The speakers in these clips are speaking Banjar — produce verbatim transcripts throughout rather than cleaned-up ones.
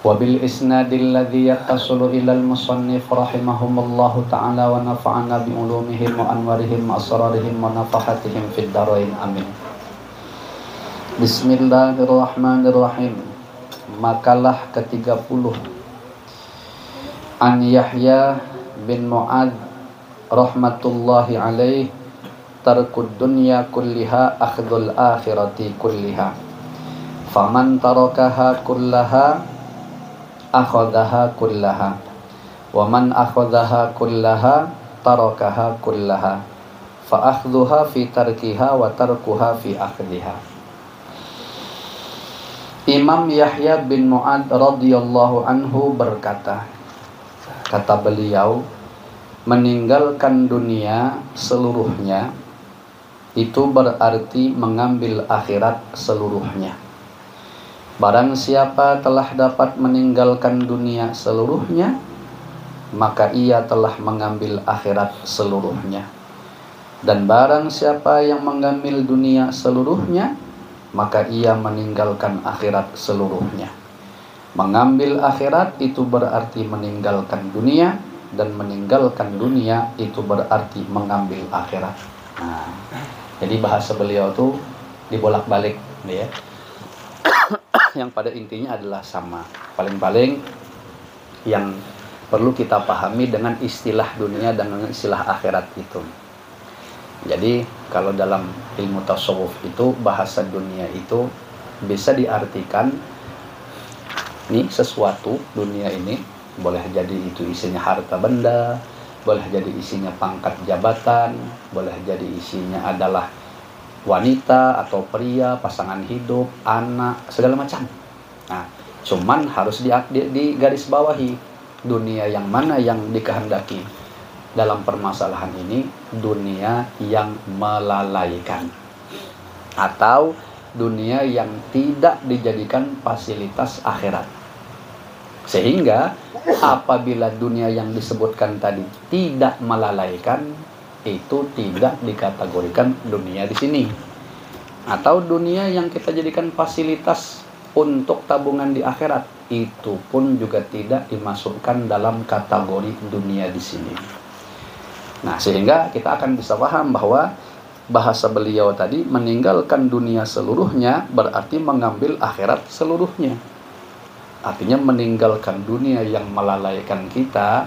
وبالإسناد الذي يتصل إلى المصنف رحمهم الله تعالى ونفعنا بعلومهم وأنوارهم وأسرارهم ونفحاتهم في الدارين آمين. بسم الله الرحمن الرحيم. Makalah ketiga puluh. An Yahya bin Mu'adz rahmatullahi alaih, tarkud dunya kulliha akhdul akhirati kulliha. Faman tarakaha kullaha akhadaha kullaha. Wa man akhadaha kullaha tarakaha kullaha. Fa akhduha fi tarkiha wa tarkuha fi akhdiha. Imam Yahya bin Mu'adz radhiyallahu anhu berkata, kata beliau, meninggalkan dunia seluruhnya itu berarti mengambil akhirat seluruhnya. Barang siapa telah dapat meninggalkan dunia seluruhnya, maka ia telah mengambil akhirat seluruhnya. Dan barang siapa yang mengambil dunia seluruhnya, maka ia meninggalkan akhirat seluruhnya. Mengambil akhirat itu berarti meninggalkan dunia, dan meninggalkan dunia itu berarti mengambil akhirat. Nah, jadi bahasa beliau tuh dibolak-balik, ya. Yang pada intinya adalah sama. Paling-paling yang perlu kita pahami dengan istilah dunia dan dengan istilah akhirat itu. Jadi, kalau dalam ilmu tasawuf itu, bahasa dunia itu bisa diartikan, nih, sesuatu, dunia ini boleh jadi itu isinya harta benda, boleh jadi isinya pangkat jabatan, boleh jadi isinya adalah wanita atau pria, pasangan hidup, anak, segala macam. Nah, cuman harus di, di, digarisbawahi, dunia yang mana yang dikehendaki dalam permasalahan ini, dunia yang melalaikan atau dunia yang tidak dijadikan fasilitas akhirat. Sehingga apabila dunia yang disebutkan tadi tidak melalaikan, itu tidak dikategorikan dunia di sini. Atau dunia yang kita jadikan fasilitas untuk tabungan di akhirat, itu pun juga tidak dimasukkan dalam kategori dunia di sini. Nah, sehingga kita akan bisa paham bahwa bahasa beliau tadi, meninggalkan dunia seluruhnya berarti mengambil akhirat seluruhnya. Artinya, meninggalkan dunia yang melalaikan kita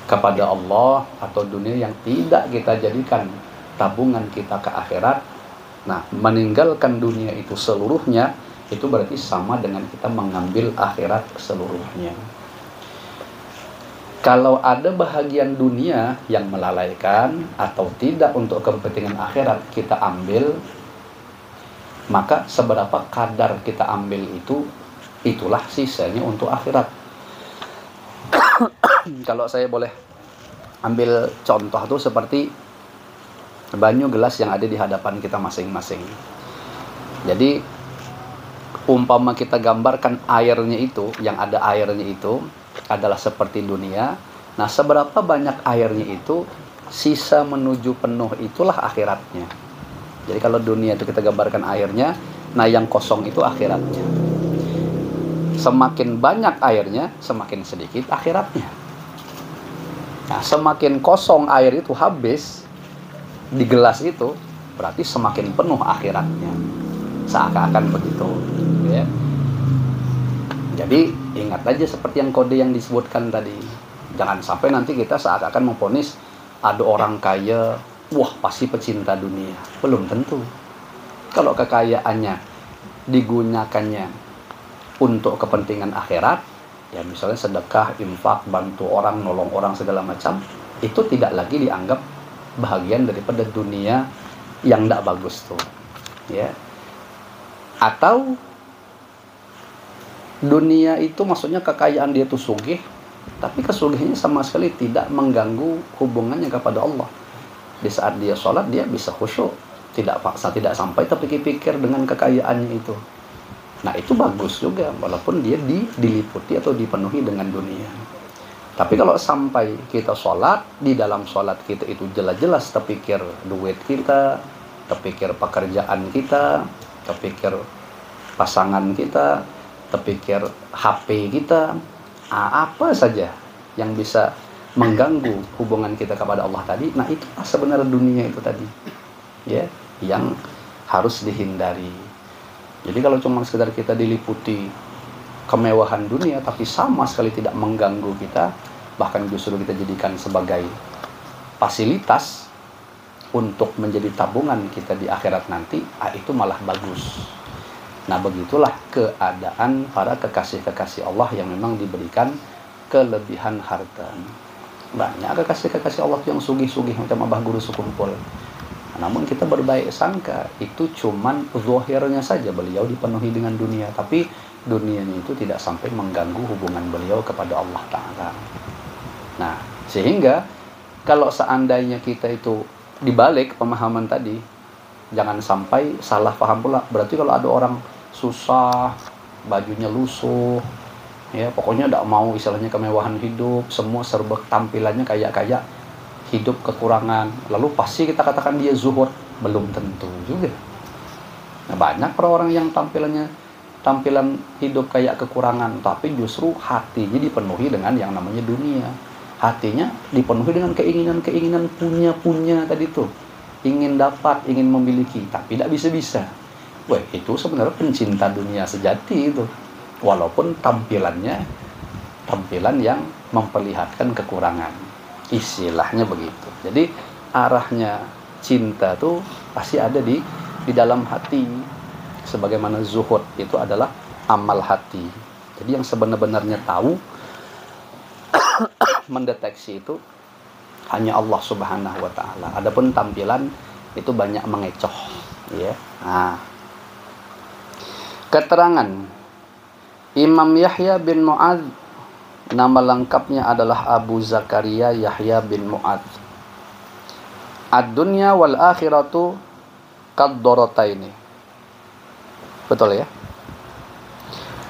kepada Allah atau dunia yang tidak kita jadikan tabungan kita ke akhirat. Nah, meninggalkan dunia itu seluruhnya, itu berarti sama dengan kita mengambil akhirat seluruhnya. Kalau ada bahagian dunia yang melalaikan atau tidak untuk kepentingan akhirat kita ambil, maka seberapa kadar kita ambil itu, itulah sisanya untuk akhirat. Kalau saya boleh ambil contoh tuh seperti banyu gelas yang ada di hadapan kita masing-masing. Jadi, umpama kita gambarkan airnya itu, yang ada airnya itu adalah seperti dunia. Nah, seberapa banyak airnya itu, sisa menuju penuh itulah akhiratnya. Jadi, kalau dunia itu kita gambarkan airnya, nah, yang kosong itu akhiratnya. Semakin banyak airnya, semakin sedikit akhiratnya. Nah, semakin kosong air itu habis di gelas itu, berarti semakin penuh akhiratnya. Seakan-akan begitu, ya. Jadi, ingat aja seperti yang kode yang disebutkan tadi. Jangan sampai nanti kita seakan-akan memvonis ada orang kaya, wah, pasti pecinta dunia. Belum tentu. Kalau kekayaannya digunakannya untuk kepentingan akhirat, ya, misalnya sedekah, infak, bantu orang, nolong orang, segala macam, itu tidak lagi dianggap bahagian daripada dunia yang tidak bagus tuh, ya. Atau dunia itu, maksudnya, kekayaan dia tuh sugih, tapi kesugihnya sama sekali tidak mengganggu hubungannya kepada Allah. Di saat dia sholat, dia bisa khusyuk, tidak paksa, tidak sampai terpikir-pikir dengan kekayaannya itu. Nah, itu bagus juga, walaupun dia di, diliputi atau dipenuhi dengan dunia. Tapi kalau sampai kita sholat, di dalam sholat kita itu jelas-jelas terpikir duit kita, terpikir pekerjaan kita, terpikir pasangan kita, terpikir H P kita, apa saja yang bisa mengganggu hubungan kita kepada Allah tadi, nah, itulah sebenarnya dunia itu tadi, ya, yang harus dihindari. Jadi kalau cuma sekedar kita diliputi kemewahan dunia tapi sama sekali tidak mengganggu kita, bahkan justru kita jadikan sebagai fasilitas untuk menjadi tabungan kita di akhirat nanti, ah, itu malah bagus. Nah, begitulah keadaan para kekasih-kekasih Allah yang memang diberikan kelebihan harta. Banyak kekasih-kekasih Allah yang sugih-sugih macam Abah Guru Sekumpul. Namun kita berbaik sangka, itu cuman zahirnya saja beliau dipenuhi dengan dunia, tapi dunianya itu tidak sampai mengganggu hubungan beliau kepada Allah Ta'ala. Nah, sehingga kalau seandainya kita itu dibalik pemahaman tadi, jangan sampai salah paham pula. Berarti kalau ada orang susah, bajunya lusuh, ya, pokoknya tidak mau, istilahnya, kemewahan hidup, semua serba tampilannya kayak-kayak hidup kekurangan, lalu pasti kita katakan dia zuhud. Belum tentu juga. Nah, banyak orang yang tampilannya tampilan hidup kayak kekurangan, tapi justru hatinya dipenuhi dengan yang namanya dunia. Hatinya dipenuhi dengan keinginan-keinginan punya-punya tadi tuh. Ingin dapat, ingin memiliki, tapi tidak bisa-bisa. Wah, itu sebenarnya pencinta dunia sejati itu. Walaupun tampilannya tampilan yang memperlihatkan kekurangan. Istilahnya begitu. Jadi arahnya cinta tuh pasti ada di di dalam hati. Sebagaimana zuhud itu adalah amal hati. Jadi yang sebenar-benarnya tahu mendeteksi itu hanya Allah Subhanahu wa taala. Adapun tampilan itu banyak mengecoh, ya. Nah, keterangan Imam Yahya bin Mu'adz, nama lengkapnya adalah Abu Zakaria Yahya bin Mu'adz. Ad-dunya wal akhiratu kaddorotaini. Betul ya?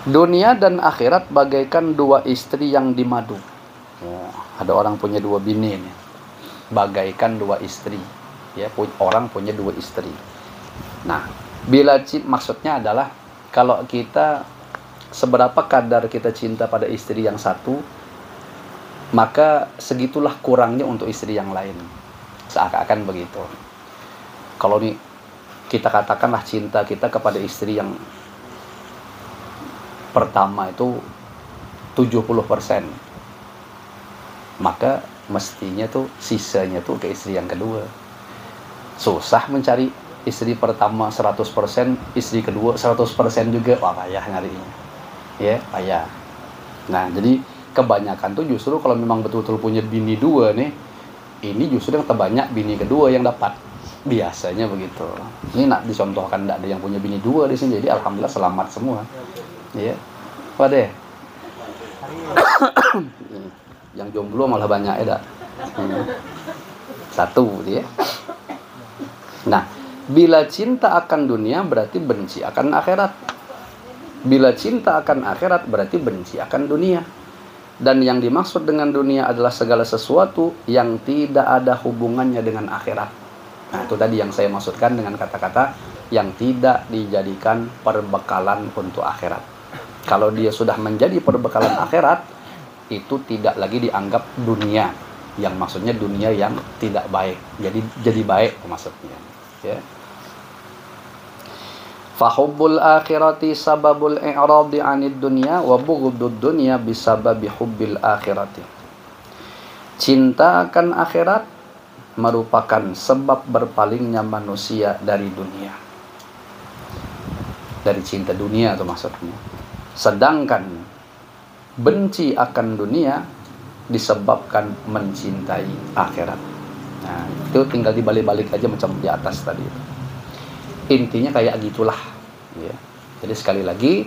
Dunia dan akhirat bagaikan dua istri yang dimadu. Oh, ada orang punya dua bini ini. Bagaikan dua istri. Ya, pu- orang punya dua istri. Nah, bila ci- maksudnya adalah kalau kita seberapa kadar kita cinta pada istri yang satu, maka segitulah kurangnya untuk istri yang lain. Seakan-akan begitu. Kalau ni kita katakanlah cinta kita kepada istri yang pertama itu tujuh puluh persen, maka mestinya tuh sisanya tuh ke istri yang kedua. Susah mencari istri pertama seratus persen, istri kedua seratus persen juga, wah, payah nyarinya. Ya, payah. Nah, jadi kebanyakan tuh justru kalau memang betul-betul punya bini dua nih, ini justru yang terbanyak bini kedua yang dapat. Biasanya begitu. Ini nak dicontohkan, tidak ada yang punya bini dua di sini, jadi alhamdulillah selamat semua. Iya. Wadah. Yang jomblo malah banyak ya dak? Hmm. Satu gitu ya. Nah, bila cinta akan dunia berarti benci akan akhirat. Bila cinta akan akhirat berarti benci akan dunia. Dan yang dimaksud dengan dunia adalah segala sesuatu yang tidak ada hubungannya dengan akhirat. Nah, itu tadi yang saya maksudkan dengan kata-kata yang tidak dijadikan perbekalan untuk akhirat. Kalau dia sudah menjadi perbekalan akhirat, itu tidak lagi dianggap dunia, yang maksudnya dunia yang tidak baik. Jadi jadi baik maksudnya, ya. Fahubbul akhirati sababul i'radi anid dunya wa bughdud dunya bisababi hubbil akhirati. Cinta akan akhirat merupakan sebab berpalingnya manusia dari dunia. Dari cinta dunia tuh maksudnya. Sedangkan benci akan dunia disebabkan mencintai akhirat. Nah, itu tinggal dibalik-balik aja macam di atas tadi itu. Intinya kayak gitulah, ya. Jadi sekali lagi,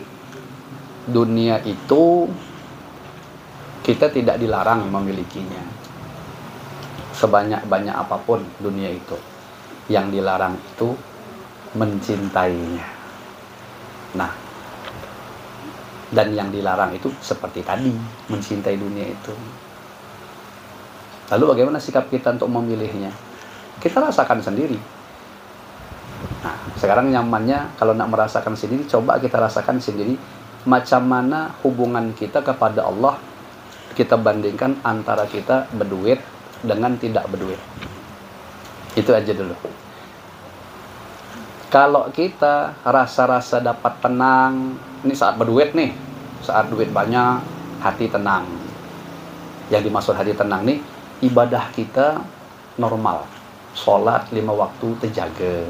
dunia itu kita tidak dilarang memilikinya sebanyak-banyak apapun dunia itu. Yang dilarang itu mencintainya. Nah, dan yang dilarang itu seperti tadi, mencintai dunia itu. Lalu bagaimana sikap kita untuk memilihnya? Kita rasakan sendiri. Nah, sekarang nyamannya kalau nak merasakan sendiri, coba kita rasakan sendiri macam mana hubungan kita kepada Allah, kita bandingkan antara kita beduit dengan tidak beduit. Itu aja dulu. Kalau kita rasa-rasa dapat tenang, ini saat berduit nih, saat duit banyak, hati tenang. Yang dimaksud hati tenang nih, ibadah kita normal. Sholat lima waktu terjaga,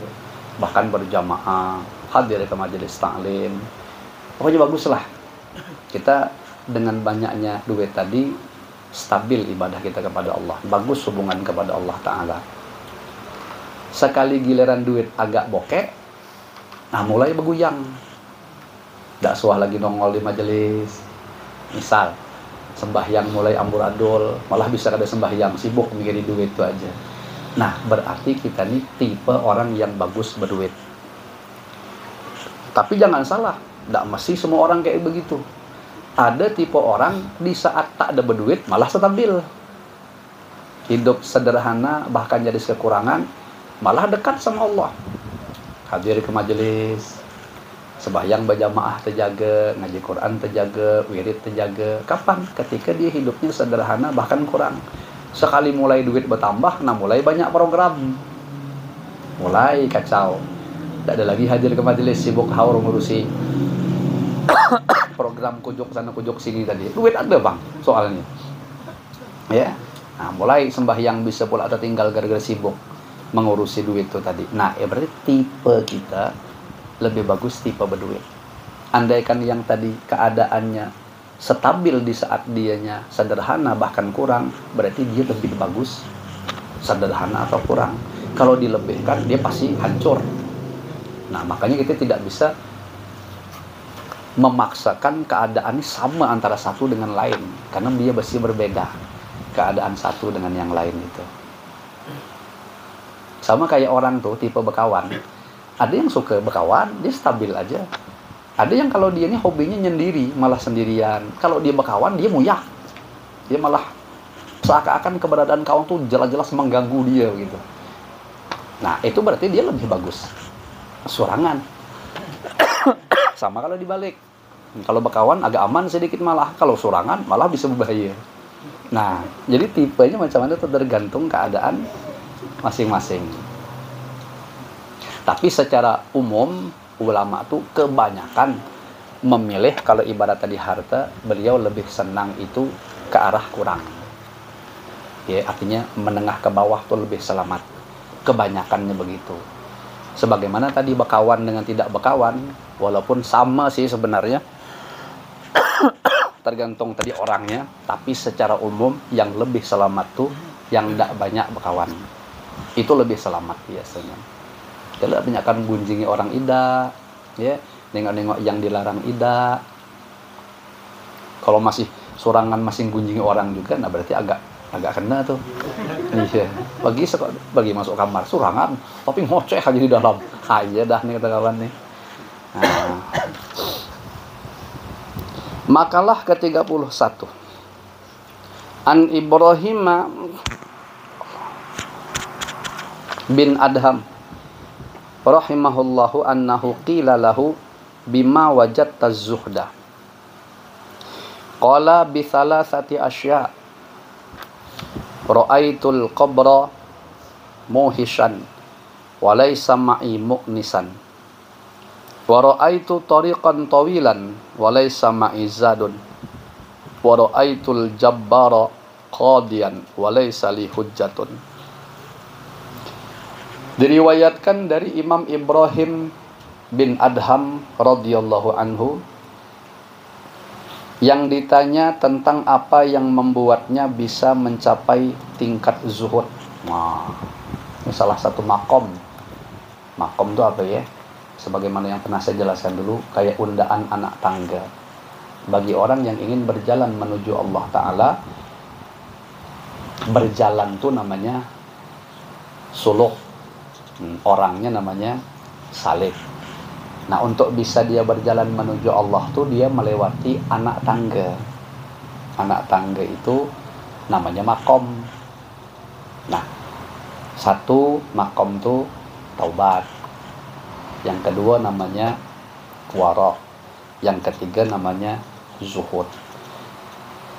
bahkan berjamaah, hadir ke majelis taklim. Pokoknya baguslah. Kita dengan banyaknya duit tadi, stabil ibadah kita kepada Allah, bagus hubungan kepada Allah Ta'ala. Sekali giliran duit agak bokek, nah, mulai beguyang. Dak suah lagi nongol di majelis. Misal, sembahyang mulai amburadul, malah bisa kada sembahyang, sibuk mikirin duit tu aja. Nah, berarti kita ni tipe orang yang bagus berduit. Tapi jangan salah, dak mesti semua orang kayak begitu. Ada tipe orang di saat tak ada berduit malah stabil. Hidup sederhana, bahkan nyaris kekurangan, malah dekat sama Allah. Hadir ke majelis, sembahyang berjamaah terjaga, ngaji Quran terjaga, wirid terjaga. Kapan? Ketika dia hidupnya sederhana, bahkan kurang. Sekali mulai duit bertambah, nah, mulai banyak program. Mulai kacau. Tidak ada lagi hadir ke majelis, sibuk haur ngurusi program kujuk sana kujuk sini tadi. Duit ada, Bang, soalnya. Ya. Nah, mulai sembahyang bisa pula tertinggal gara-gara sibuk mengurusi duit tu tadi. Nah, ya, berarti tipe kita lebih bagus tipe berduit. Andaikan yang tadi keadaannya stabil di saat dianya sederhana, bahkan kurang, berarti dia lebih bagus sederhana atau kurang. Kalau dilebihkan, dia pasti hancur. Nah, makanya kita tidak bisa memaksakan keadaan ini sama antara satu dengan lain, karena dia pasti berbeda keadaan satu dengan yang lain itu. Sama kayak orang tuh, tipe bekawan. Ada yang suka bekawan, dia stabil aja. Ada yang kalau dia ini hobinya nyendiri, malah sendirian. Kalau dia bekawan, dia muyak. Dia malah seakan-akan keberadaan kawan tuh jelas-jelas mengganggu dia gitu. Nah, itu berarti dia lebih bagus surangan. Sama kalau dibalik. Kalau bekawan agak aman sedikit malah. Kalau surangan malah bisa berbahaya. Nah, jadi tipenya macam mana tuh tergantung keadaan masing-masing. Tapi secara umum, ulama tuh kebanyakan memilih, kalau ibarat tadi harta, beliau lebih senang itu ke arah kurang. Ya, artinya menengah ke bawah tuh lebih selamat. Kebanyakannya begitu. Sebagaimana tadi bekawan dengan tidak bekawan, walaupun sama sih sebenarnya, tergantung tadi orangnya, tapi secara umum yang lebih selamat tuh yang ndak banyak bekawan. Itu lebih selamat biasanya. Kita banyak kan gunjingi orang ida, ya, nengok-nengok yang dilarang ida. Kalau masih surangan, masih gunjingi orang juga, nah, berarti agak, agak kena tuh. Iya. Bagi seko-, bagi masuk kamar surangan, tapi ngoceh aja di dalam. Aja dah nih, kata kawan nih. Nah. Makalah ketiga puluh satu. An Ibrahim bin Adham rahimahullahu annahu qila lahu, "Bima wajadta zuhda?" Qala, "Bi thalathati asya. Ra'aitul qabra muhishan, wa laisa ma'i mu'nisan. Wa ra'aitu tariqan tawilan, wa laisa ma'i zadun. Wa ra'aitul jabbara qadiyan, wa laisa li hujjatun." Diriwayatkan dari Imam Ibrahim bin Adham radhiyallahu anhu, yang ditanya tentang apa yang membuatnya bisa mencapai tingkat zuhud. Nah, ini salah satu makom. Makom itu apa ya? Sebagaimana yang pernah saya jelaskan dulu, kayak undaan anak tangga. Bagi orang yang ingin berjalan menuju Allah Ta'ala, berjalan tuh namanya suluk. Hmm, orangnya namanya salik. Nah, untuk bisa dia berjalan menuju Allah tuh dia melewati anak tangga. Anak tangga itu namanya makom. Nah, satu makom tuh taubat. Yang kedua namanya warok. Yang ketiga namanya zuhud.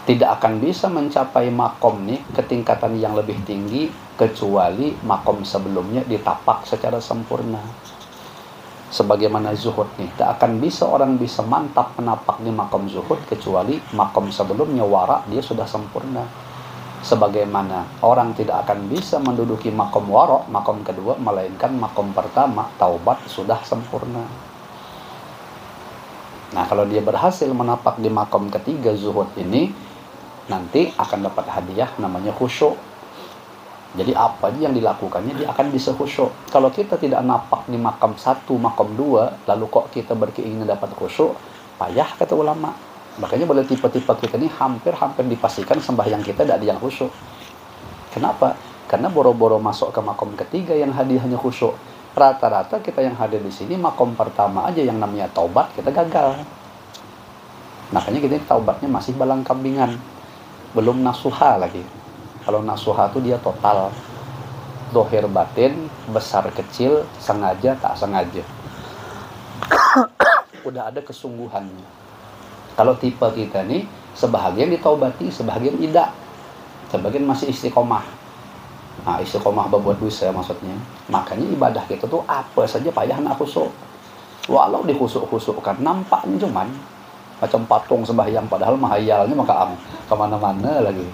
Tidak akan bisa mencapai makom nih, ketingkatan yang lebih tinggi, kecuali makom sebelumnya ditapak secara sempurna. Sebagaimana zuhud nih, tak akan bisa orang bisa mantap menapak di makom zuhud kecuali makom sebelumnya wara dia sudah sempurna. Sebagaimana orang tidak akan bisa menduduki makom wara, makom kedua, melainkan makom pertama, taubat, sudah sempurna. Nah, kalau dia berhasil menapak di makom ketiga zuhud ini, nanti akan dapat hadiah namanya khusyuk. Jadi apa aja yang dilakukannya dia akan bisa khusyuk. Kalau kita tidak napak di makam satu, makam dua, lalu kok kita berkeinginan dapat khusyuk, payah kata ulama. Makanya boleh tipe-tipe kita ini hampir-hampir dipastikan sembahyang kita tidak ada yang khusyuk. Kenapa? Karena boro-boro masuk ke makam ketiga yang hadiahnya khusyuk. Rata-rata kita yang hadir di sini makam pertama aja yang namanya taubat kita gagal. Makanya kita ini taubatnya masih balangkambingan, belum nasuha lagi. Kalau nasuha tuh dia total, dohir batin, besar kecil, sengaja tak sengaja. Udah ada kesungguhannya. Kalau tipe kita nih, sebahagian ditaubati, sebahagian tidak, sebagian masih istiqomah. Nah, istiqomah berbuat dosa maksudnya. Makanya ibadah kita tuh apa saja payah nak khusyuk. Walau dikhusuk-khusukkan, nampaknya cuman macam patung sembahyang, padahal mahayalnya maka ang kemana-mana lagi.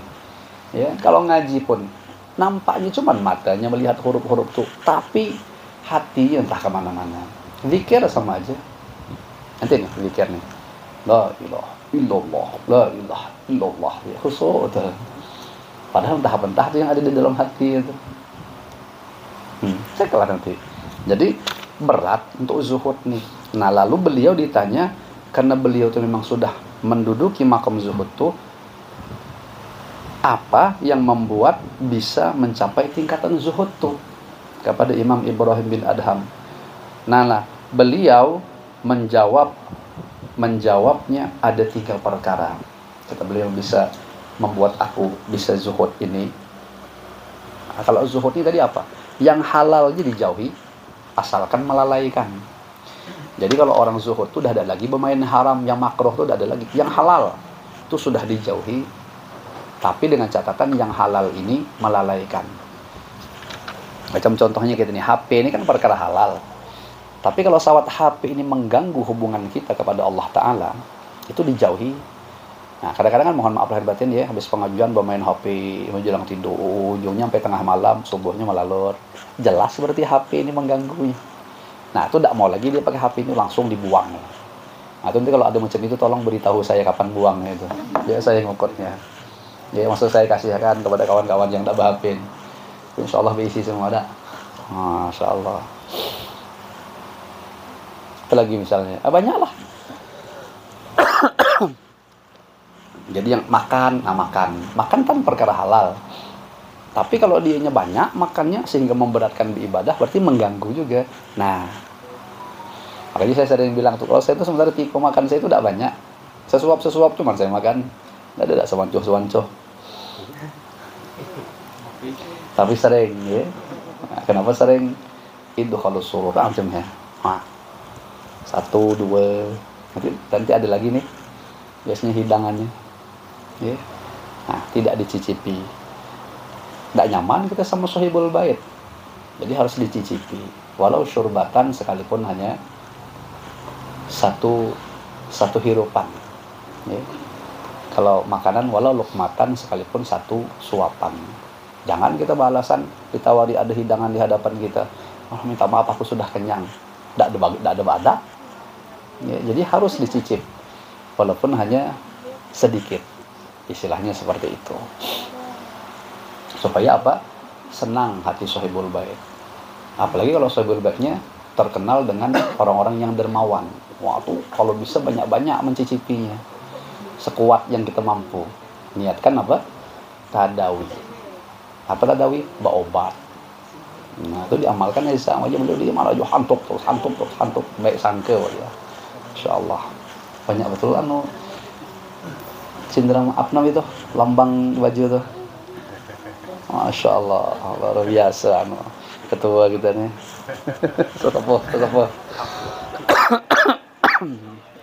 Ya, kalau ngaji pun nampaknya cuman matanya melihat huruf-huruf tuh, tapi hatinya entah kemana-mana. Zikir sama aja. Nanti nih zikir nih. La ilaha illallah, la ilaha illallah. Ya, khusyuk tuh. Padahal entah apa entah tuh yang ada di dalam hati itu. Hmm, ceklah nanti. Jadi berat untuk zuhud nih. Nah, lalu beliau ditanya, karena beliau tuh memang sudah menduduki makam zuhud tuh, apa yang membuat bisa mencapai tingkatan zuhud tuh, kepada Imam Ibrahim bin Adham. Nah, nah, beliau menjawab, menjawabnya ada tiga perkara. Kata beliau, bisa membuat aku bisa zuhud ini. Nah, kalau zuhud ini tadi apa? Yang halal aja dijauhi, asalkan melalaikan. Jadi kalau orang zuhud tuh dah ada lagi bermain haram, yang makruh tuh dah ada lagi, yang halal tuh sudah dijauhi, tapi dengan catatan yang halal ini melalaikan. Macam contohnya kita nih, H P ini kan perkara halal, tapi kalau sawat H P ini mengganggu hubungan kita kepada Allah Ta'ala, itu dijauhi. Nah, kadang-kadang kan mohon maaf lahir batin ya, habis pengajian bermain H P menjelang tidur, ujungnya sampai tengah malam, subuhnya melalur. Jelas berarti H P ini mengganggunya. Nah, itu tidak mau lagi dia pakai H P ini, langsung dibuang. Nah, itu nanti kalau ada macam itu tolong beritahu saya kapan buangnya itu. Biar saya ngukutnya. Ya, maksud saya kasihkan kepada kawan-kawan yang tidak berhapin. Insya Allah berisi semua ada. Masya Allah. Apa lagi misalnya? Ah, banyaklah. Jadi yang makan, nah makan. Makan kan perkara halal. Tapi kalau dianya banyak makannya sehingga memberatkan di ibadah, berarti mengganggu juga. Nah, makanya saya sering bilang tuh, kalau saya tuh sebenarnya tipe makan saya itu tidak banyak. Sesuap-sesuap cuman saya makan. Tidak ada, tidak sewancuh-sewancuh. Tapi sering, ya. Nah, kenapa sering? Itu kalau surur macam ya. Nah, satu, dua. Nanti, nanti ada lagi nih. Biasanya hidangannya. Ya. Nah, tidak dicicipi. Tidak nyaman kita sama sohibul bait. Jadi harus dicicipi. Walau syurbatan sekalipun hanya satu satu hirupan. Ya. Kalau makanan walau lukmatan sekalipun satu suapan. Jangan kita beralasan ditawari ada hidangan di hadapan kita. Oh, minta maaf aku sudah kenyang. Tidak ada, tidak ada badak. Ya, jadi harus dicicip. Walaupun hanya sedikit. Istilahnya seperti itu. Supaya apa? Senang hati sohibul bait. Apalagi kalau sohibul baitnya terkenal dengan orang-orang yang dermawan. Wah, tuh kalau bisa banyak-banyak mencicipinya. Sekuat yang kita mampu. Niatkan apa? Tadawi. Apa tadawi? Berobat. Nah, itu diamalkan aja sama aja, beliau di mana aja hantup terus, hantup terus, hantup. Baik sangka aja. Insya Allah. Banyak betul anu, cindera apa namanya itu? Lambang baju tuh. Masya Allah, luar biasa anu. Ketua kita nih. Sesepuh, sesepuh.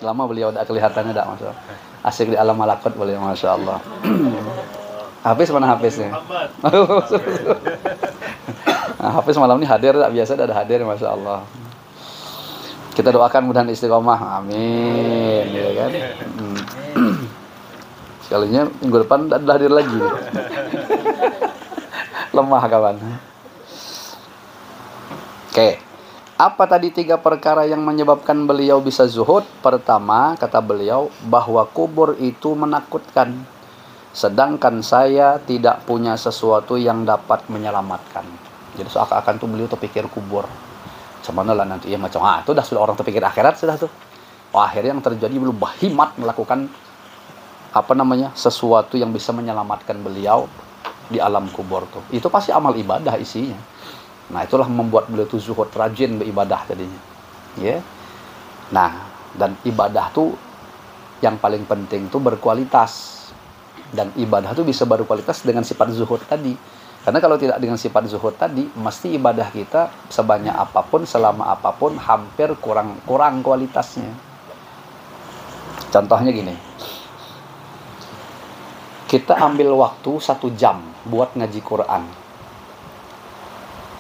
Lama beliau dak kelihatannya dak, masya Allah. Asik di alam malakut beliau, masya Allah. Hafiz mana Hafiz nih? Nah, Hafiz malam ini hadir, tak biasa dak ada hadir, masya Allah. Kita doakan mudahan istiqomah, amin, ya kan? Hmm. Sekalinya minggu depan dak ada hadir lagi. Lemah kawan. Oke. Apa tadi tiga perkara yang menyebabkan beliau bisa zuhud? Pertama, kata beliau, bahwa kubur itu menakutkan. Sedangkan saya tidak punya sesuatu yang dapat menyelamatkan. Jadi seakan-akan tuh beliau terpikir kubur. Macam mana lah nanti ya, macam ah, itu dah sudah orang terpikir akhirat sudah tuh. Wah, akhirnya yang terjadi, beliau berhimat melakukan apa namanya, sesuatu yang bisa menyelamatkan beliau di alam kubur tuh. Itu pasti amal ibadah isinya. Nah, itulah membuat beliau tuh zuhud, rajin beribadah jadinya. Ya. Nah, dan ibadah tuh yang paling penting tuh berkualitas. Dan ibadah tuh bisa berkualitas dengan sifat zuhud tadi. Karena kalau tidak dengan sifat zuhud tadi, mesti ibadah kita sebanyak apapun, selama apapun, hampir kurang kurang kualitasnya. Contohnya gini, kita ambil waktu satu jam buat ngaji Quran.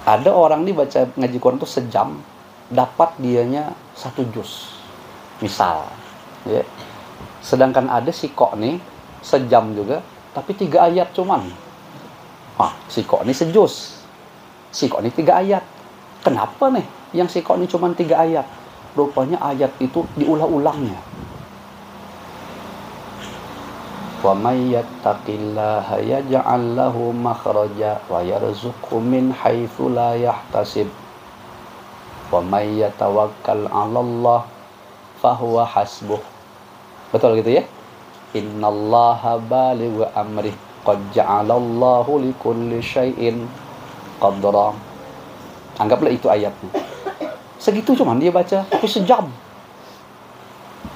Ada orang nih baca ngaji Quran tuh sejam, dapat dianya satu juz, misal. Ya. Sedangkan ada sikok nih, sejam juga, tapi tiga ayat cuman. Wah, sikok nih sejuz, sikok nih tiga ayat. Kenapa nih yang sikok nih cuman tiga ayat? Rupanya ayat itu diulah-ulangnya. Wa may yattaqillaha yaj'al lahu makhraja wa yarzuqhu min haitsu la yahtasib. Wa may yatawakkal 'alallah fahuwa hasbuh. Betul gitu ya? Innallaha balighu amrih, qad ja'alallahu likulli syai'in qadra. Anggaplah itu ayatnya. Segitu cuman dia baca, tapi sejam.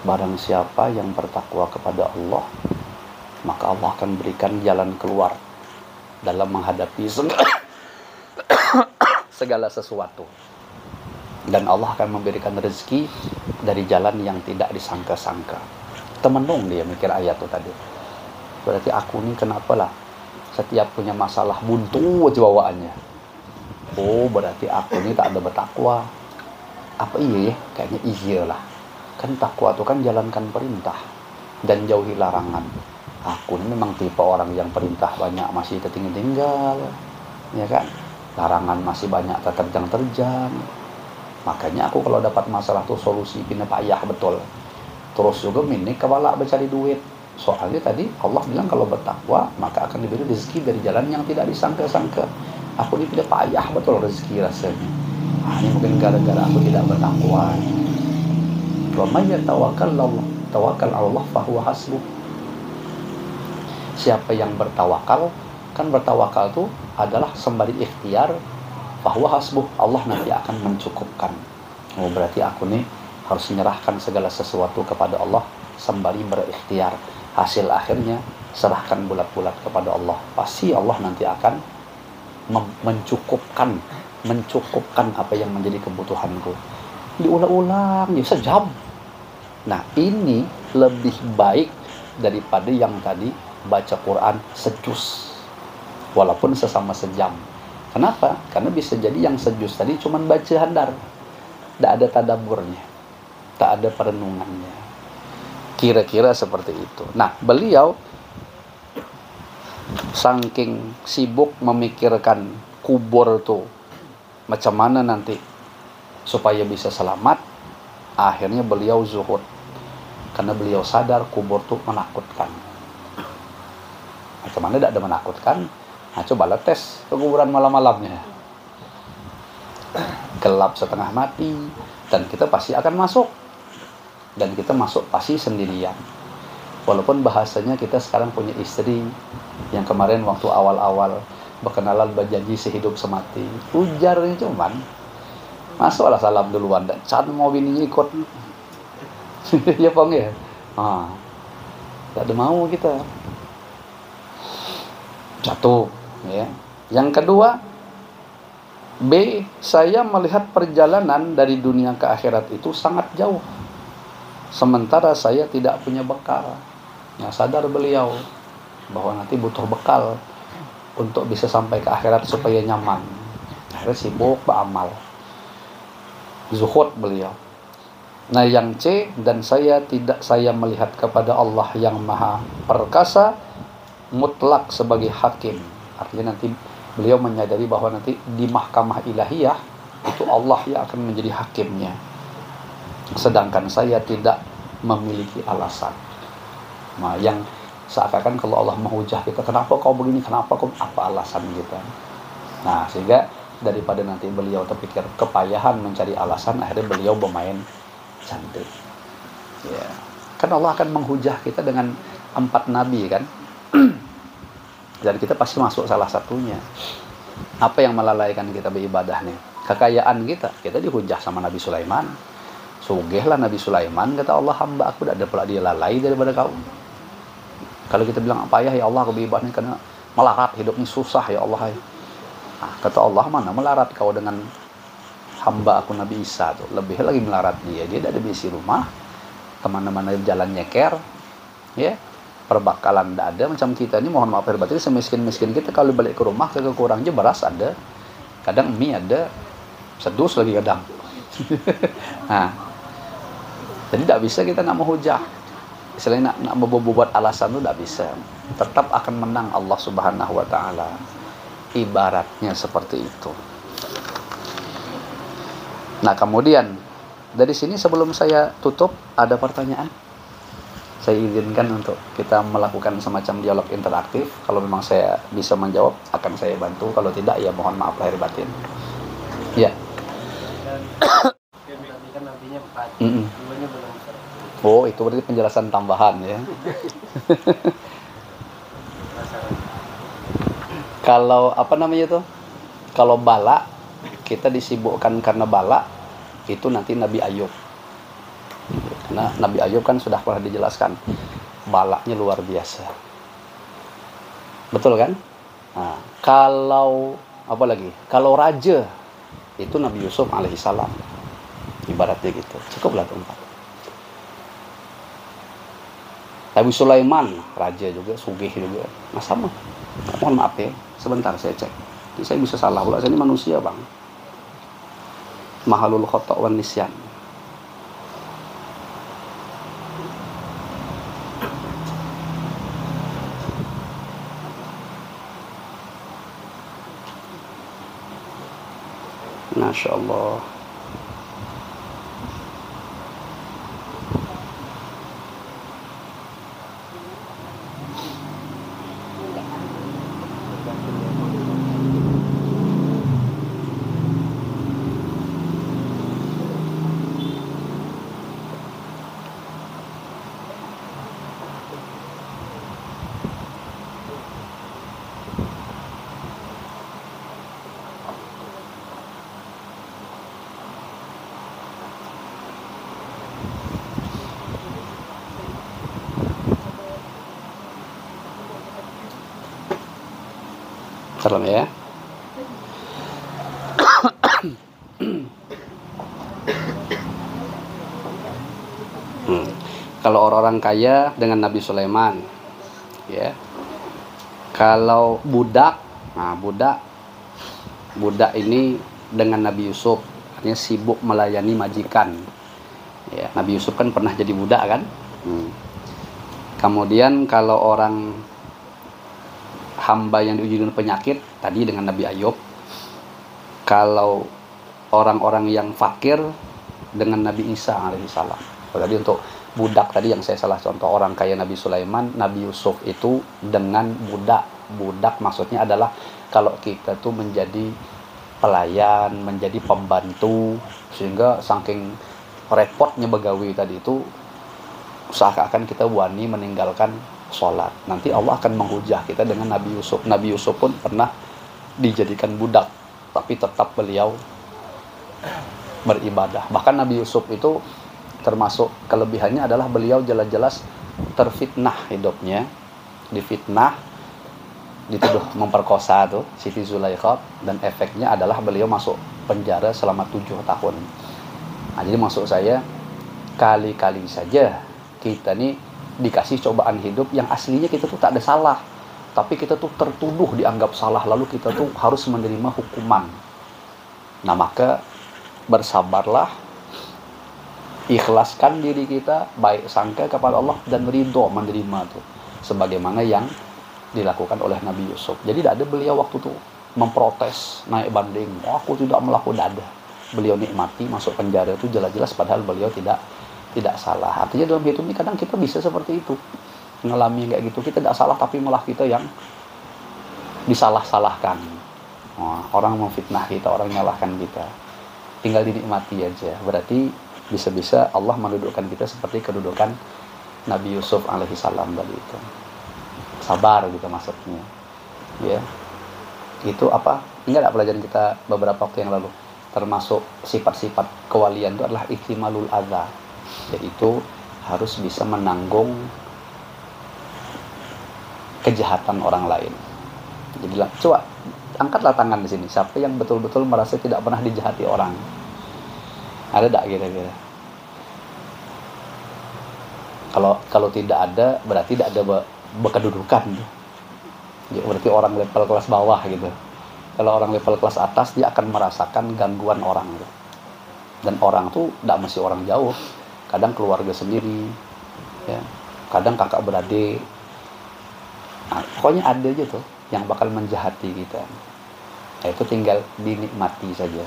Barang siapa yang bertakwa kepada Allah, maka Allah akan berikan jalan keluar dalam menghadapi segala, segala sesuatu. Dan Allah akan memberikan rezeki dari jalan yang tidak disangka-sangka. Temenung dia mikir ayat tuh tadi. Berarti aku nih kenapa lah setiap punya masalah buntu aja bawaannya. Oh, berarti aku nih tak ada bertakwa. Apa iya ya? Kayaknya iyalah. Kan takwa tuh kan jalankan perintah dan jauhi larangan. Aku ni memang tipe orang yang perintah banyak masih tertinggal-tinggal, ya kan? Larangan masih banyak terterjang-terjang. Makanya aku kalau dapat masalah tuh solusi pina payah betul. Terus juga minik kepala mencari duit. Soalnya tadi Allah bilang kalau bertakwa maka akan diberi rezeki dari jalan yang tidak disangka-sangka. Aku ni pina payah betul rezeki rasanya. Ah, ini mungkin gara-gara aku tidak bertakwa. Wa may yatawakkal Allah, tawakkal Allah fahuwa hasbuh. Siapa yang bertawakal, kan bertawakal tu adalah sembari ikhtiar, fahuwa hasbuh, Allah nanti akan mencukupkan. Oh, berarti aku ni harus menyerahkan segala sesuatu kepada Allah sembari berikhtiar. Hasil akhirnya serahkan bulat-bulat kepada Allah. Pasti Allah nanti akan mem- mencukupkan, mencukupkan apa yang menjadi kebutuhanku. Diulang-ulang ya sejam. Nah, ini lebih baik daripada yang tadi baca Quran sejuz. Walaupun sesama sejam. Kenapa? Karena bisa jadi yang sejuz tadi cuman baca handar. Tidak ada tadaburnya. Tak ada perenungannya. Kira-kira seperti itu. Nah, beliau saking sibuk memikirkan kubur tuh macam mana nanti supaya bisa selamat, akhirnya beliau zuhud karena beliau sadar kubur tuh menakutkan. Macam mana tidak ada menakutkan? Nah, cobalah tes ke kuburan malam-malamnya. Gelap setengah mati, dan kita pasti akan masuk. Dan kita masuk pasti sendirian. Walaupun bahasanya kita sekarang punya istri yang kemarin waktu awal-awal berkenalan berjanji sehidup semati. Ujarnya cuman, masuklah salam duluan, dan can mau bininya ikut. Ya, Pong, ya? Ah, tidak ada mau kita. Satu, ya. Yang kedua, B, saya melihat perjalanan dari dunia ke akhirat itu sangat jauh. Sementara saya tidak punya bekal. Nah, sadar beliau bahwa nanti butuh bekal untuk bisa sampai ke akhirat supaya nyaman. Akhirnya sibuk beramal. Zuhud beliau. Nah, yang C, dan saya tidak, saya melihat kepada Allah yang Maha Perkasa, mutlak sebagai hakim. Artinya nanti beliau menyadari bahwa nanti di mahkamah ilahiyah itu Allah yang akan menjadi hakimnya. Sedangkan saya tidak memiliki alasan. Nah, yang seakan-akan kalau Allah menghujah kita, "Kenapa kau begini? Kenapa kau, apa alasan kita?" Nah, sehingga daripada nanti beliau terpikir kepayahan mencari alasan, akhirnya beliau bermain cantik. Ya. Kan Allah akan menghujah kita dengan empat nabi, kan? Dan kita pasti masuk salah satunya. Apa yang melalaikan kita beribadah nih? Kekayaan kita. Kita dihujah sama Nabi Sulaiman. Sugihlah Nabi Sulaiman, kata Allah, hamba aku tidak ada pula dia lalai daripada kau. Kalau kita bilang, "Apa ya, ya Allah, aku beribadah nih karena melarat, hidup ini susah, ya Allah, ya." Nah, kata Allah, "Mana melarat kau dengan hamba aku Nabi Isa tuh? Lebih lagi melarat dia. Dia tidak ada bisi rumah, kemana-mana jalan nyeker, ya, perbakalan tidak ada. Macam kita ini, mohon maaf lahir batin, semiskin-miskin kita, kalau balik ke rumah, ke kurang aja beras ada, kadang mie ada, sedus lagi kadang." Nah, jadi tidak bisa kita nak menghujah, istilahnya nak, nak membuat alasan tuh tidak bisa. Tetap akan menang Allah Subhanahu wa Ta'ala. Ibaratnya seperti itu. Nah, kemudian dari sini, sebelum saya tutup, ada pertanyaan? Saya izinkan untuk kita melakukan semacam dialog interaktif. Kalau memang saya bisa menjawab, akan saya bantu. Kalau tidak, ya mohon maaf lahir batin. Ya. Tapi kan nabinya empat, Mm-mm. Duanya belum terpenuhi. Oh, itu berarti penjelasan tambahan, ya. Kalau apa namanya itu? Kalau bala, kita disibukkan karena bala, itu nanti Nabi Ayub. Karena Nabi Ayub kan sudah pernah dijelaskan, balanya luar biasa. Betul, kan? Nah, kalau apa lagi? Kalau raja, itu Nabi Yusuf alaihissalam. Ibaratnya gitu. Cukuplah tuh empat. Nabi Sulaiman, raja juga, sugih juga. Nah, sama. Mohon maaf ya, sebentar saya cek. Ini saya bisa salah pula, saya ini manusia, Bang. Mahalul khotok wan nisyan. Masya Allah. Salam ya. Hmm. Kalau orang-orang kaya dengan Nabi Sulaiman, ya. Kalau budak, nah, budak, budak ini dengan Nabi Yusuf, artinya sibuk melayani majikan. Ya, Nabi Yusuf kan pernah jadi budak, kan? Hmm. Kemudian kalau orang hamba yang diuji dengan penyakit, tadi dengan Nabi Ayub. Kalau orang-orang yang fakir, dengan Nabi Isa alaihissalam. Jadi untuk budak tadi yang saya salah contoh, orang kaya Nabi Sulaiman, Nabi Yusuf itu dengan budak. Budak maksudnya adalah kalau kita tuh menjadi pelayan, menjadi pembantu, sehingga saking repotnya begawi tadi itu seakan-akan kita wani meninggalkan sholat. Nanti Allah akan menghujah kita dengan Nabi Yusuf. Nabi Yusuf pun pernah dijadikan budak, tapi tetap beliau beribadah. Bahkan Nabi Yusuf itu termasuk kelebihannya adalah beliau jelas-jelas terfitnah hidupnya, difitnah, dituduh memperkosa tuh Siti Zulaikha, dan efeknya adalah beliau masuk penjara selama tujuh tahun. Nah, jadi maksud saya, Kali-kali saja kita ni dikasih cobaan hidup yang aslinya kita tuh tak ada salah, tapi kita tuh tertuduh, dianggap salah, lalu kita tuh harus menerima hukuman. Nah, maka bersabarlah, ikhlaskan diri kita, baik sangka kepada Allah dan ridho menerima tuh, sebagaimana yang dilakukan oleh Nabi Yusuf. Jadi tidak ada beliau waktu tuh memprotes, naik banding, "Oh, aku tidak melakukan." Tidak ada. Beliau nikmati masuk penjara itu jelas-jelas, padahal beliau tidak tidak salah. Artinya dalam hidup ini kadang kita bisa seperti itu, mengalami kayak gitu, kita tidak salah tapi malah kita yang disalah-salahkan. Wah, orang memfitnah kita, orang nyalahkan kita, tinggal dinikmati aja. Berarti bisa-bisa Allah mendudukkan kita seperti kedudukan Nabi Yusuf alaihissalam tadi itu. Sabar gitu maksudnya. Ya. Itu apa? Ingat nggak pelajaran kita beberapa waktu yang lalu? Termasuk sifat-sifat kewalian itu adalah ihtimalul adza, yaitu harus bisa menanggung kejahatan orang lain. Jadi lah, coba angkatlah tangan di sini. Siapa yang betul-betul merasa tidak pernah dijahati orang? Ada tak kira-kira? Kalau kalau tidak ada, berarti tidak ada be- berkedudukan tuh. Ya, berarti orang level kelas bawah gitu. Kalau orang level kelas atas, dia akan merasakan gangguan orang gitu. Dan orang tuh tidak mesti orang jauh, kadang keluarga sendiri, ya, kadang kakak beradik. Nah, pokoknya ada aja tuh yang bakal menjahati kita. Nah, itu tinggal dinikmati saja.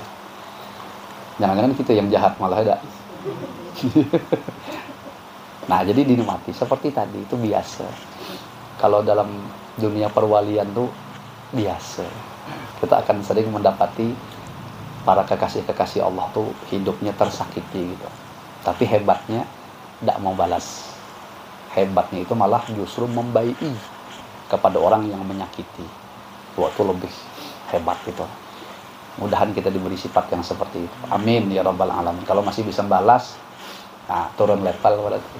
Jangan-jangan kita yang jahat malah ada. Nah, jadi dinikmati seperti tadi itu biasa. Kalau dalam dunia perwalian tuh biasa. Kita akan sering mendapati para kekasih-kekasih Allah tuh hidupnya tersakiti gitu. Tapi hebatnya tidak mau balas. Hebatnya itu malah justru membai'i kepada orang yang menyakiti. Wah, itu lebih hebat gitu. Mudahan kita diberi sifat yang seperti itu. Amin ya rabbal alamin. Kalau masih bisa balas, nah, turun level berarti.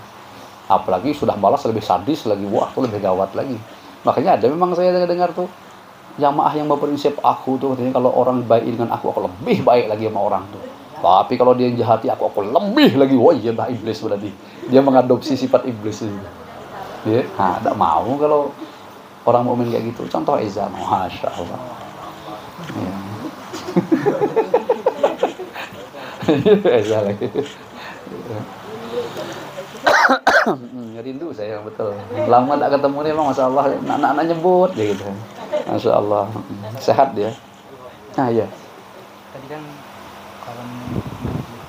Apalagi sudah balas lebih sadis lagi, wah, itu lebih gawat lagi. Makanya ada memang saya dengar tuh jamaah yang berprinsip, "Aku tuh," katanya, "kalau orang baik dengan aku, aku lebih baik lagi sama orang tuh. Tapi kalau dia jahati aku, aku lebih lagi." Wah, iya dah, iblis berarti. Dia mengadopsi sifat iblis itu. Ya, nah, tidak mau kalau orang mukmin kayak gitu. Contoh Eza, masya Allah. Ya. Eza lagi. Hmm, rindu saya, betul. Lama tak ketemu nih, Bang, masya Allah. Nak-nak nyebut ya gitu. Masya Allah. Sehat dia. Nah, iya. Tadi kan kalau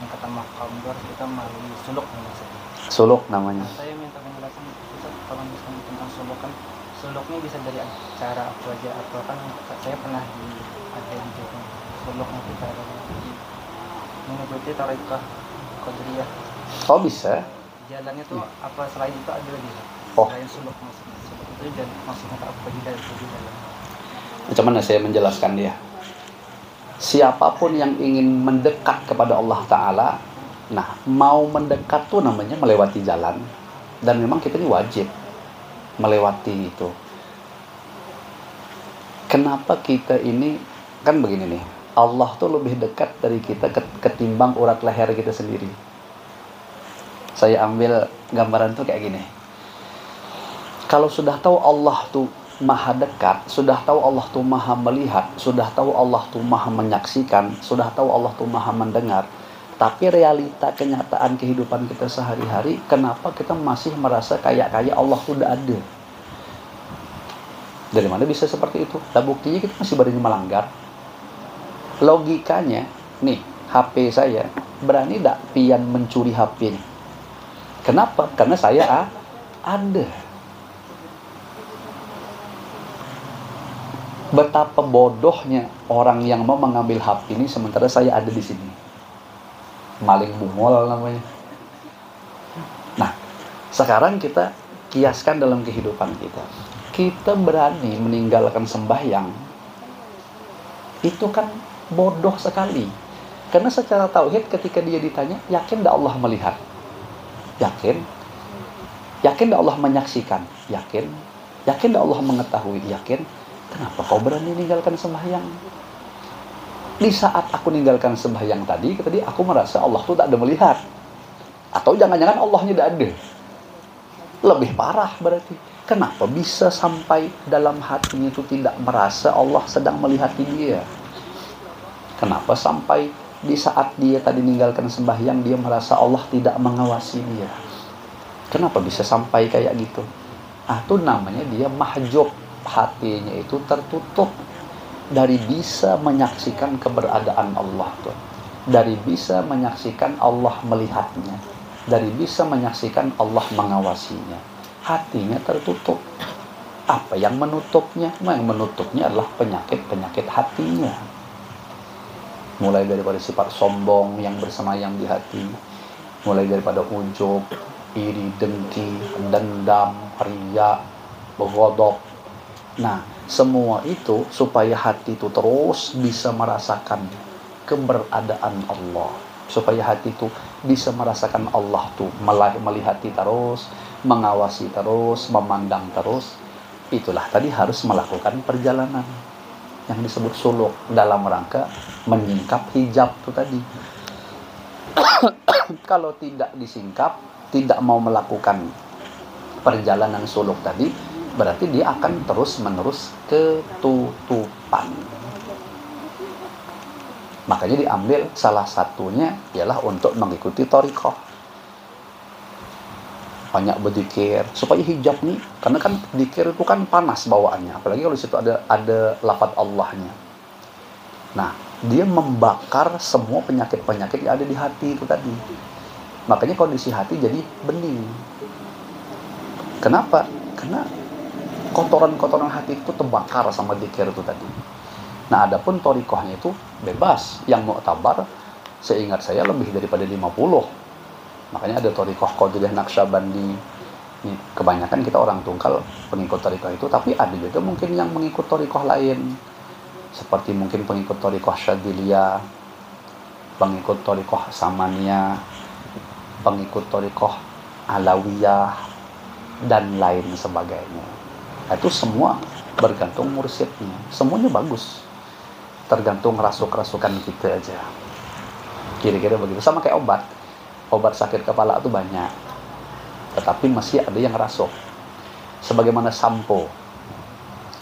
ketemu kaum luar, kita melalui suluk namanya. Suluk namanya. Nah, saya minta penjelasan, Ustaz, kalau misalnya tentang suluk kan, suluk ini bisa dari cara apa aja, atau kan saya pernah di, ada yang jawab suluk itu cara mengikuti tarekat Qadiriyah. Oh, bisa. Jalannya tuh apa selain itu ada lagi, Pak? Oh. Selain suluk maksudnya. Suluk itu jalan, maksudnya apa di dalam, di dalam? Macam mana saya menjelaskan dia? Siapapun yang ingin mendekat kepada Allah Ta'ala, nah, mau mendekat tuh namanya melewati jalan. Dan memang kita ini wajib melewati itu. Kenapa kita ini, kan begini nih, Allah tuh lebih dekat dari kita ket- ketimbang urat leher kita sendiri. Saya ambil gambaran tuh kayak gini. Kalau sudah tahu Allah tuh maha dekat, sudah tahu Allah tuh maha melihat, sudah tahu Allah tuh maha menyaksikan, sudah tahu Allah tuh maha mendengar, tapi realita kenyataan kehidupan kita sehari-hari, kenapa kita masih merasa kayak-kayak Allah tuh udah ada? Dari mana bisa seperti itu? Lah, buktinya kita masih berani melanggar. Logikanya, nih, H P saya, berani dak pian mencuri H P nih? Kenapa? Karena saya a- ada. Betapa bodohnya orang yang mau mengambil H P ini sementara saya ada di sini. Maling bungol namanya. Nah, sekarang kita kiaskan dalam kehidupan kita. Kita berani meninggalkan sembahyang, itu kan bodoh sekali. Karena secara tauhid, ketika dia ditanya, "Yakin dah Allah melihat?" "Yakin." "Yakin dah Allah menyaksikan?" "Yakin." "Yakin dah Allah mengetahui?" "Yakin." "Kenapa kau berani ninggalkan sembahyang?" Di saat aku ninggalkan sembahyang tadi, tadi aku merasa Allah tuh tak ada melihat. Atau jangan-jangan Allahnya tidak ada. Lebih parah berarti. Kenapa bisa sampai dalam hatinya itu tidak merasa Allah sedang melihati dia? Kenapa sampai di saat dia tadi ninggalkan sembahyang, dia merasa Allah tidak mengawasi dia? Kenapa bisa sampai kayak gitu? Ah, itu namanya dia mahjub, hatinya itu tertutup dari bisa menyaksikan keberadaan Allah tuh, dari bisa menyaksikan Allah melihatnya, dari bisa menyaksikan Allah mengawasinya. Hatinya tertutup. Apa yang menutupnya? Nah, yang menutupnya adalah penyakit-penyakit hatinya. Mulai daripada sifat sombong yang bersemayam di hati, mulai daripada ujub, iri, dengki, dendam, ria, begodok. Nah, semua itu supaya hati itu terus bisa merasakan keberadaan Allah, supaya hati itu bisa merasakan Allah tuh melihati terus, mengawasi terus, memandang terus. Itulah tadi harus melakukan perjalanan yang disebut suluk dalam rangka menyingkap hijab tuh tadi. Kalau tidak disingkap, tidak mau melakukan perjalanan suluk tadi, berarti dia akan terus-menerus ketutupan. Makanya diambil salah satunya ialah untuk mengikuti torikoh. Banyak berzikir supaya hijab nih, karena kan zikir itu kan panas bawaannya, apalagi kalau di situ ada ada lafaz Allahnya. Nah, dia membakar semua penyakit-penyakit yang ada di hati itu tadi. Makanya kondisi hati jadi bening. Kenapa? Karena kotoran-kotoran hati itu terbakar sama zikir itu tadi. Nah, adapun torikohnya itu bebas, yang muktabar seingat saya lebih daripada lima puluh. Makanya ada torikoh Qadiriyah Naqsyabandi. Ini kebanyakan kita orang Tunggal pengikut torikoh itu, tapi ada juga mungkin yang mengikut torikoh lain. Seperti mungkin pengikut torikoh Syadziliyah, pengikut torikoh Samaniyah, pengikut torikoh Alawiyah, dan lain sebagainya. Nah, itu semua bergantung mursyidnya. Semuanya bagus. Tergantung rasuk-rasukan kita aja. Kira-kira begitu. Sama kayak obat. Obat sakit kepala itu banyak. Tetapi masih ada yang rasuk. Sebagaimana sampo.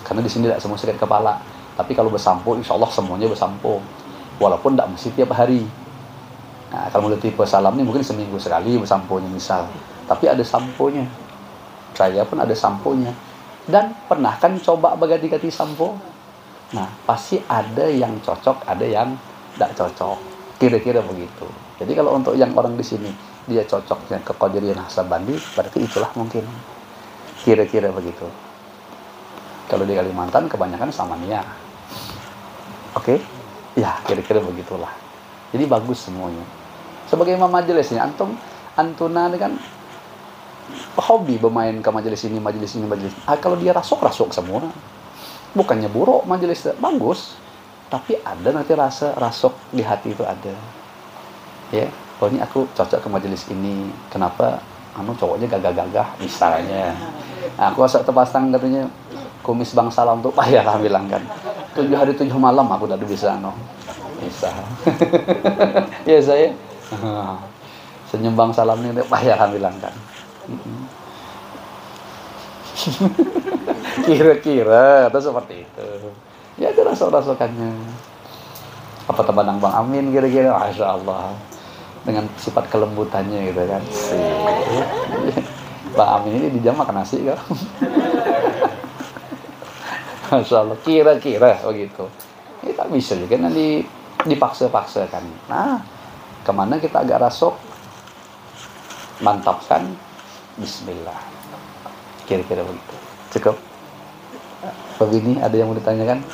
Karena di sini tidak semua sakit kepala. Tapi kalau bersampo, insya Allah semuanya bersampo. Walaupun tidak mesti tiap hari. Nah, kalau menurut tipe Salam ini mungkin seminggu sekali bersamponya misal. Tapi ada samponya. Saya pun ada samponya. Dan pernah kan coba berganti-ganti sampo? Nah, pasti ada yang cocok, ada yang tidak cocok. Kira-kira begitu. Jadi kalau untuk yang orang di sini, dia cocoknya ke Qadiriyah Naqsyabandi, berarti itulah mungkin. Kira-kira begitu. Kalau di Kalimantan, kebanyakan Samaniyah. Oke? Ya, kira-kira begitulah. Jadi bagus semuanya. Sebagai imam majelisnya, antum, antuna ini kan hobi bermain ke majelis ini, majelis ini, majelis ini. Ah, kalau dia rasuk, rasuk semua. Bukannya buruk majelis, bagus. Tapi ada nanti rasa rasuk di hati itu ada. Ya, oh, ini aku cocok ke majelis ini. Kenapa? Anu, cowoknya gagah-gagah misalnya. Nah, aku asal terpasang katanya kumis Bang Salam tuh payah lah bilangkan. Tujuh hari tujuh malam aku tidak bisa anu. Bisa. Ya saya. Senyum Bang Salam ini payah lah bilangkan. Mm-mm. Kira-kira atau seperti itu. Ya, ada rasuk-rasukannya. Apa temanang Bang Amin kira-kira? Masya Allah. Dengan sifat kelembutannya gitu kan. Sih. Bang Amin ini di jam makan nasi kok. Masya Allah. Kira-kira begitu. Ini tak bisa juga nanti dipaksa-paksakan. Nah, kemana kita agak rasuk, mantapkan, bismillah. Kira-kira begitu. Cukup? Pak Bini, ada yang mau ditanyakan?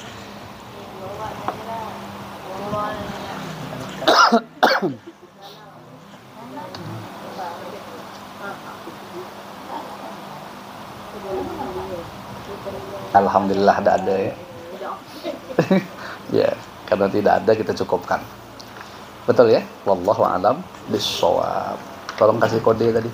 Alhamdulillah, tidak ada ya. Ya, karena tidak ada, kita cukupkan. Betul ya? Wallahu a'lam bishawab. Tolong kasih kode tadi.